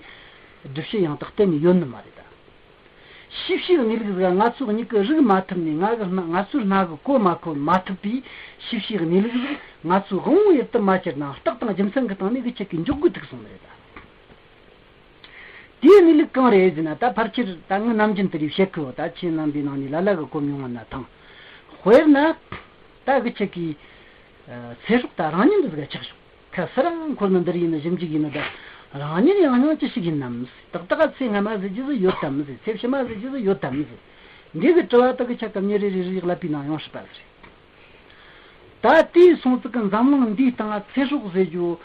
སྒྲུབ་བྱེད་ཡང་དག་གཏན་ནས་ཡོད་ནི་མ་རེད་ད། ཤེས་བྱའི་གནས་ལུགས་ཟིག་ང་ཚོའི་མིག་གིས་རིག་མ་ཐུབ་ནས། ང་གི་སྣ་ང་ཚོའི་སྣ་གིས་གོ་མ་གོ་མ་ཐུབ་པའི་ཤེས་བྱའི་གནས་ལུགས་ཟིག་ང་ཚོའི་དབང་པོའི་ཡུལ་དུ་མ་གྱུར་ནའང་། རྟགས་དང་རྒྱུ་མཚན་གྱི་སྟེང་ནས་གི་ཅིག་གིས་འཇོག་དགོས་ཐུག་སོང་ནི་རེད་ད། དེའི་གནས་ལུགས་གང་རེད་ཟེར་ན། ད་ཕལ་ཆེར་ད་ངས་ནམ་རྒྱུན་དེ་རིགས་བཤད་གི་ཡོད། ད་ཁྱེད་རྣམ་པའི་ནང་ནས་ལ་ལ་གིས་གོ་མྱོང་བ་ན་ཐང་། དཔེར་ན་ད་གི་ཅིག་གིས་ཚེ་སྲོག་ད་རང་ཉིད་འདི་ཟིག་ཆགས་བྱུང་། ཁ་སི་ར་འཁོར་ནི་འདི་རིགས་ཡིན་ན། ཞིབ་འཇུག་ཡིན་ན། ད་རང་ཉིད་ཡང་སྙིང་ཅི་ཞིག་ཡིན་ནམ། ཏག་ཏག་ཚེ་སྔ་མ་ཟེར་རྒྱུ་ཟིག་ཡོད་དམ་ཟེར། ཚེ་ཕྱི་མ་ཟེར་རྒྱུ་ཟིག་ཡོད་དམ་ཟེར། འདི་གི་དྲི་བ་དག་གི་ཆ་ག་མྱི་རེ་རེ་རེ་ལབ་པའི་ནང་ཡོང་སྲིད་པ་ཟིག་རེད། ད་དེའི་སོང་ཙིག་གི་འཛམ་གླིང་འདིའི་སྟེང་ང་ཚེ་སྲོག་ཟེར་རྒྱུ་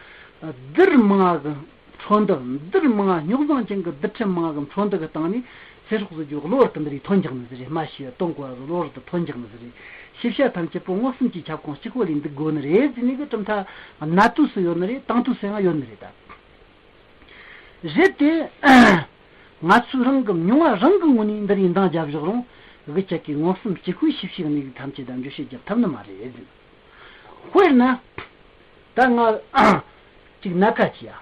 རྡུལ་མང་ང་གི་འཕྲོ་འདུ། རྡུལ་མང་ང་རྙོག་འཛིང་ཅན་གྱི་རྡུལ་ཕྲན་མང་ང་གི་འཕྲོ་འདུ་གི་སྟེང་ནས། ཚེ་སྲོག་ཟེར་རྒྱུ་གློ་བུར་དུ་འདི་རིགས་ཐོན་འཇགས་ནི་ཟིག་རེད། སྨྲ་ཤེས་པ་དོན་གོ་བ་ཟིག་གློ་བུར་དུ་ཐོན་འཇགས་ནི་ཟིག་རེད། ཤེས་བྱ་ཐམས་ཅད་པོ་མངོན་སུམ་གྱི་ཁྱབ་ཁོངས་གཅིག་པོ་ལས་འདུག་དགོས་ནི་རེད་ཟེར་ནས་གི་གྲུབ་མཐའ་གནད་དུ་སུ་ཡོད་ནི་རེད། དང་དུ་སུ་ཡང་ཡོད་ནི་རེད་ད། རེད་དེ། ང་ཚོས་རང་གི་མྱོང་བ་རང་གི་ངོས་ནས་འདི་རིགས་འདང་བརྒྱབ་བཞག་རུང་། གི་ཅག་གིས་མངོན་སུམ་གཅིག་པུའི་ཤེས་བྱའི་གནས་ལུགས་ཐམས་ཅད་དང་འགྲེལ་བཤད་རྒྱག་ཐུབ་ནི་མ་རེད་ཟེར། དཔེར་ན། ད་ང་ཅིག་སྣ་ཁ་ཅིག་ཡ།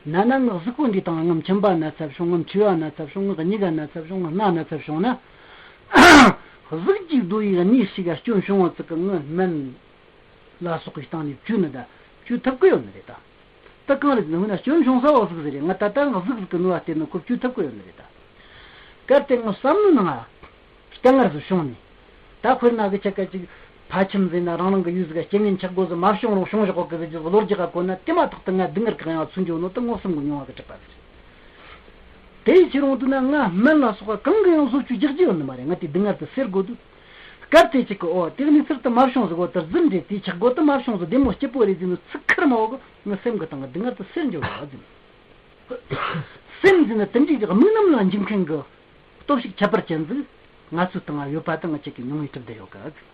ན་ན་ངའི་གཟུགས་པོ་འདི་དང་ངའི་མཆིན་པ་ན་ཚ་བྱུང་། ངའི་མཁྲིས་པ་ན་ཚ་བྱུང་། ངའི་མིག་ག་ན་ཚ་བྱུང་། ངའི་སྣ་ན་ཚ་བྱུང་ན། གཟུགས་ཀྱི་རྡོ་ཡི་གནས་ཤིག་ག་སྐྱོན་བྱུང་བ་ཙིག་གི་ངའི་སྨན་ལ་སོགས་པའི་སྟེང་ནས་བཅོས་ནི་ད་བཅོས་ཐུབ་ཀྱི་ཡོད་ནི་རེད་ད། ད་གང་རེད་ཟེར་ན་སྐྱོན་བྱུང་ས་འོ་ཟིག་ཟིག་རེད། ང་ད་ལྟ་ངའི་གཟུགས་ཟིག་གི་ནུས་པ་བརྟེན་ནས་ཁོ་བཅོས་ཐུབ་ཀྱི་ཡོད་ནི་རེད་ད། གལ་ཏེ་ངའི་བསམ་བློའི་ནང་ང་སྐྱ་ངར་ཟིག་བྱུང་ནས། ད་དཔེར་ན་གི་ཆ་ག་ཅིག་ཕ་ཁྱིམ་ཟེར་ན་རང་རང་གི་ཡུལ་ཟིག་ག་རྐྱེན་ངན་ཆག་སྒོ་ཟིག་མ་བྱུང་རུང་བྱུང་བཞག་གོ་གི་ཟིག་གི་ལོ་རྒྱུས་ག་གོ་ན། དེ་མ་ཐག་ཏུ་ང་སྡུག་བསྔལ་གང་ཡང་ཚུར་འགྱོ་ནོ་དེ་མངོན་སུམ་གྱི་མྱོང་བ་གིས་གྲུབ་པ་ཟིག་རེད། དེའི་ཕྱིར་འོང་དུས་ན་ང་སྨན་ལ་སོགས་པ་གང་གིས་ཡང་བཟོ་བཅོས་རྒྱག་རྒྱུ་ཡོད་ནི་མ་རེད། ང་དེ་སྡུག་བསྔལ་དེ་སེལ་དགོས་དུས། སྐབས་དེ་ཅིག་གི་འོ་དེ་གནས་ཚུལ་དེ་མ་བྱུང་ཟིག་གོ་དེར་རྫུན་རེད། དེ་ཆག་སྒོ་དེ་མ་བྱུང་ཟིག་བདེ་མོ་སྐྱིད་པོ་རེད་ཟེར་ནས་ཚིག་ཁར་མ་འོ་གི་ངའི་སེམས་གི་སྟེང་གི་སྡུག་བསྔལ་དེ་སེལ་འགྱོ་བ་ཟིག་སེམས་ཟེར་ན་དེ་འདྲའི་གི་དམིགས་རྣམ་ལ་འཇུག་མཁན་གི་སྟོབས་ཤུགས་ཁྱད་པར་ཅན་ཟིག་ང་ཚོའི་སྟེང་ང་ཡོད་པ་དེ་ང་ཅག་གིས་མྱོང་བས་གྲུབ་བསྡད་ཡོད་གི།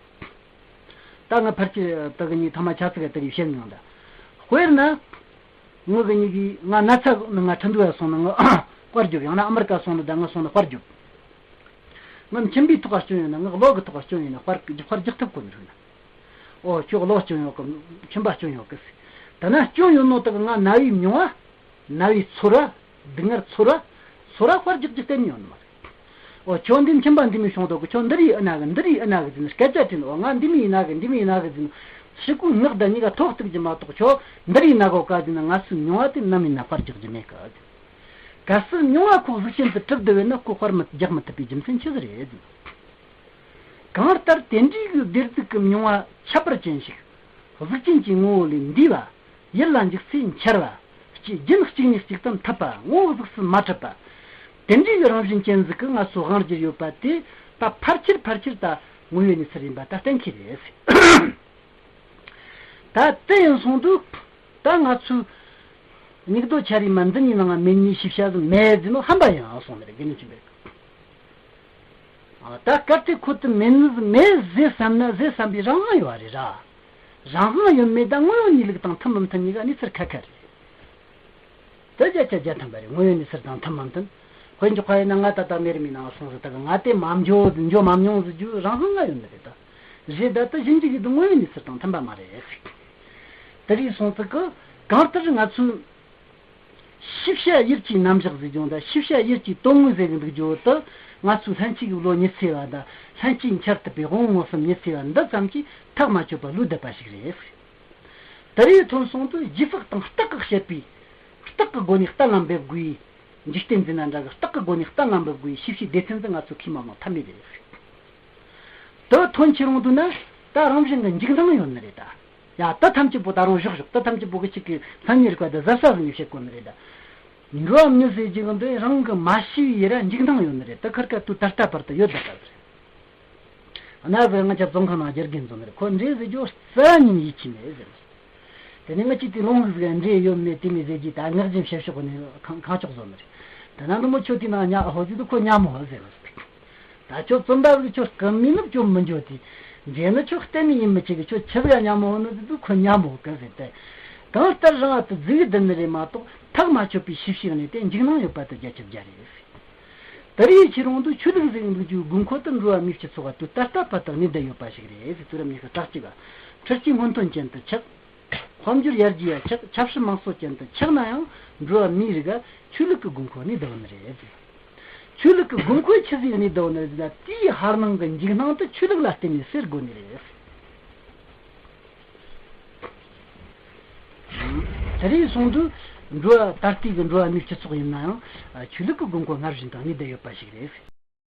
ད་ང་ཕལ་ཆེར་ད་གི་ཉིན་ཐ་མ་ཆ་ཙིག་ག་དེ་རིགས་བཤད་མྱོང་ད། དཔེར་ན། ངའི་གི་ཉིན་གི་ང་ན་ཚ་ནི་ང་ཁྲིན་ཏུའུ་སོང་ན་ངའི་དཔར་རྒྱོབ། ཡང་ན་ཨ་མི་རི་ཀ་སོང་ན་ད་ང་སོང་ན་དཔར་རྒྱོབ། ང་མཆིན་པའི་ཐོག་ག་སྐྱོན་ཡོད་ན། ང་གློ་གི་ཐོག་ག་སྐྱོན་ཡོད་ན་དཔར་དཔར་རྒྱག་ཐུབ་གོ་ནི་རེད་ན། ཨོ་ཁྱོད་གློ་སྐྱོན་ཡོད་གི། མཆིན་པ་སྐྱོན་ཡོད་གི་ཟེར། ད་ན་སྐྱོན་ཡོད་ནོ་དག་ང་རྣ་བའི་མྱོང་བ། རྣ་བའི་ཚོར་བ། སྡུག་བསྔལ་ཚོར་བ། ཚོར་བ་དཔར་རྒྱག་རྒྱུ་གཏན་ནས་ཡོད་ནི་མ་རེད། ཨོ་ཁྱོད་འདི་མཆིན་པ་འདི་མོ་བྱུང་འདུག་གི། ཁྱོད་འདི་རེད་ཨེ་ན་གི། འདི་རེད་ཨེ་ན་གི་ཟེར་ནས་སྐད་ཆ་དྲིས་ནས། ཨོ་ང་འདི་མོ་ཡིན་ན་གི། འདི་མོ་ཡིན་ན་གི་ཟེར་ནས་ཕྱི་གོས་ངག་དང་གཉིས་ཀ་ཐོག་གཏུགས་ཀྱི་མ་གཏོགས། ཁྱོད་འདི་རེད་ན་གོ་ག་ཟེར་ན་ང་ཚོའི་མྱོང་བ་དེ་ནམ་ཡིན་ན་དཔར་རྒྱག་རྒྱུ་མེད་གི། གལ་སྲིད་མྱོང་བ་ཁོ་གཟུགས་ཅན་དུ་གྲུབ་བསྡད་པས་ན་ཁོ་དཔར་མི་རྒྱག་མི་ཐུབ་པའི་རྒྱུ་མཚན་ཆི་ཟིག་རེད། གང་ལྟར་དེ་འདྲའི་གི་བདེ་སྡུག་གི་མྱོང་བ་ཁྱད་པར་ཅན་ཞིག་གཟུགས་ཅན་གྱི་ངོ་བོ་ལས་འདས་པ། ཡུལ་ལ་འཇུག་ཚེ་འཆར་བ། གཅིག་རྒྱུན་གཅིག་ནས་གཅིག་ཏུ་འཐད་པ། ངོ་བོ་གཟུགས་སུ་མ་གྲུབ་པ། དེ་འདྲའི་གི་རང་བཞིན་ཅན་ཟིག་གི་ང་ཚོ་དབང་བསྒྱུར་ཡོད་པ་དེ་ད་ཕལ་ཆེར་ཕལ་ཆེར་ད་དངོས་ཡོད་གནས་ཚུལ་ཡིན་པ་ད་གཏན་འཁེལ་རེད། ད་དེ་ཡིན་སོང་དུས་ད་ང་ཚོའི་སྙིགས་དོ་ཆ་རེ་མ་འདི་གཉིས་ནང་མེད་ནི་ཤེས་བྱ་ཟིག་མེད་ཟེར་ནོ་ཧམ་པ་ཡིན་ཨ་སོང་ནི་རེད། དགེ་འདུན་ཆོས་འཕེལ། ཨ་ད་གལ་ཏེ་ཁོ་དེ་མེད་ནི་ཟིག་མེད་ཟེར་བསམ་ན་ཟེར་བསམ་པའི་རང་དབང་ཡོད་རེད་ར། རང་དབང་ཡོད་མེད་ད་དངོས་ཡོད་གནས་ལུགས་དང་མཐུན་མི་མཐུན་གཉིས་ཀ་གནས་ཚུལ་ཁ་ཁ་རེད། དེ་བརྒྱ་ཆ་བརྒྱ་མཐུན་པ་རེད། དངོས་ཡོད་གནས་ཚུལ་དང་མཐུན་མ་མཐུན། དཔེ་འཇོག་པ་ཡིན་ན་ང་ད་ལྟ་གནས་རིམ་ཡིན་ནའང་སོང་ཟིག་ད་གི་ང་དེ་མ་འཇོ་འཇོ་མ་མྱོང་ཟིག་རྒྱུ་རང་དབང་ང་ཡོད་ནི་རེད་ད། རེད་ད་ལྟ་གཞན་གྱི་ཡིད་དུ་དངོས་ཡོད་གནས་ཚུལ་དང་མཐུན་པ་མ་རེད། དེ་རིགས་སོང་ཙིག་གི་གང་ལྟར་ང་ཚོས་ཤེས་བྱ་ཡུལ་གྱི་རྣམ་གཞག་ཟེར་རྒྱུ་དང་། ཤེས་བྱ་ཡུལ་གྱི་དོན་དངོས་ཟེར་གི་འདུག་རྒྱུ་དེ་ང་ཚོའི་ལྷན་སྐྱེས་ཀྱི་བློ་ཉི་ཚེ་བ་དང་། ལྷན་སྐྱེས་འཆར་ཐུབ་པའི་དབང་པོ་མངོན་སུམ་ཉི་ཚེ་བ་འདི་ཙམ་གྱིས་ཐག་མ་ཆོད་པ་ལོས་བསྡད་པ་ཞིག་རེད། དེ་རིགས་ཐོན་སོང་དུས་རྗེས་དཔག་དང་རྟགས་ཀྱིས་དཔྱད་པའི། རྟགས་ཀྱི་སྒོ་ནས་གཏན་ལ་འབེབས་དགོས། འཇིག་རྟེན་འཛིན་ན་འདྲ་གི་རྟགས་ཀྱི་སྒོ་ནས་གཏན་ལ་འབེབས་དགོས་ཤེས་བྱའི་སྡེ་ཚན་དེ་ང་ཚོ་གིས་མ་མང་ཐབས་མེད་རེད། དེ་ཐོན་ཁྱེར་འོང་དུས་ན་ད་རང་བཞིན་གྱི་འཇིགས་སྣང་ཡོད་ནི་རེད་ད། ཡ་ད་ཐམས་ཅད་པོ་ད་རུང་བཞག་བཞག་ད་ཐམས་ཅད་པོ་གི་གཅིག་གི་མཚན་ཉིད་རིག་པ་དེ་གཟབ་གཟབ་ནས་བྱེད་དགོས་ནི་རེད་ད། འགྲོ་བ་མི་ཟེར་རྒྱུ་གི་འདི་རང་གི་མ་ཤི་བའི་ཡུལ་ར་འཇིགས་སྣང་ཡོད་ནི་རེད། དེ་ཁར་ཁ་དུས་ད་ལྟ་བར་དུ་ཡོད་ད་ལྟ་ཟེར། གནའ་བོའི་ང་ཅག་བཙོན་ཁང་ནང་དགེ་རྒན་ཚོ་ནི་རེད། ཁོ་འདྲེ་ཟེར་རྒྱུ་རྩ་ཉིད་ཡིད་ཆེས་མེད་ཟེར། དེ་ནས་ང་གཅིག་དེ་ལུང་ཟིག་འདྲེ་ཡོད་མེད་དེ་མི་ཟེར་རྒྱུ་ད་ངག་རྒྱུན་བཤད་ཕྱོགས་ནས་ཁང་ཁང་ལྕོག་བཟོ་ནི་རེད། དེ་ན་འདི་མོ་ཁྱོད་དེ་ནང་ཉ་ཧོ་ཟེར་དུས་ཁོ་ཉ་མོ་ཧོ་ཟེར་བ། ད་ཁྱོད་བཙོན་པ་ཟིག་ཁྱོད་སྐུ་མི་ནུབ་ཁྱོད་མི་འགྱོ་དེ། འདྲེ་ནི་ཁྱོད་གཏན་ནས་ཡིད་མི་ཆེས་གི། ཁྱོད་ཆི་ཟིག་ཉ་མོ་ཧོ་ནི་ཟེར་དུས་ཁོ་ཉ་མོ་ཧོ་གི་ཟེར་ཏེ། གང་ལྟར་རང་ཨ་དུ་རྫིག་གི་བསྡད་ནི་རེད་མ་གཏོགས་ཐག་མ་ཆོད་པའི་ཤེས་བྱའི་གནས་དེ་འཇིགས་སྣང་ཡོད་པ་དེ་བརྒྱ་ཆ་བརྒྱ་རེད། ད་རེས་ཁྱེད་རང་ཚོ་ཆོས་ལུགས་ཟེར་གི་འདུག་རྒྱུ་དགོས་མཁོ་དེ་འགྲོ་བ་མིའི་སྤྱི་ཚོགས་ཀ་དུས་ད་ལྟ་བར་དུ་གནས་བསྡད་ཡོད་པ་ཞིག་རེད་ཟེར། དུས་རབས་ཉི་ཤུ་རྩ་གཅིག་པ་འཕྲུལ་གྱི་སྔོན་ཐོན་ཅན་དུ་ཆགས། དཔལ་འབྱོར་ཡར་རྒྱས་ཡ་ཆགས། ཆབ་སྲིད་དམངས་གཙོ་ཅན་དུ་ཆགས་ན་ཡང་འགྲོ་བ་མིའི་རིགས་ཀ་ཆོས་ལུགས་ཀྱི་དགོས་མཁོ་གནས་བསྡད་ཡོད་ནི་རེད་ཟེར། ཆོས་ལུགས་ཀྱི་དགོས་མཁོ་ཆི་ཟིག་གནས་བསྡད་ཡོད་ནི་རེད་ཟེར་ན། དེའི་ཧར་ནང་གི་འཇིགས་སྣང་དེ་ཆོས་ལུགས་ལ་བརྟེན་ནས་སེལ་དགོས་ནི་རེད་ཟེར། དེ་རིང་སོང་དུས་འགྲོ་བ་ད་ལྟའི་གི་འགྲོ་བ་མིའི་སྤྱི་ཚོགས་ཡིན་ན་ཡང་ཆོས་ལུགས་ཀྱི་དགོས་མཁོ་སྔར་བཞིན་དུ་གནས་བསྡད་ཡོད་པ་ཞིག་རེད།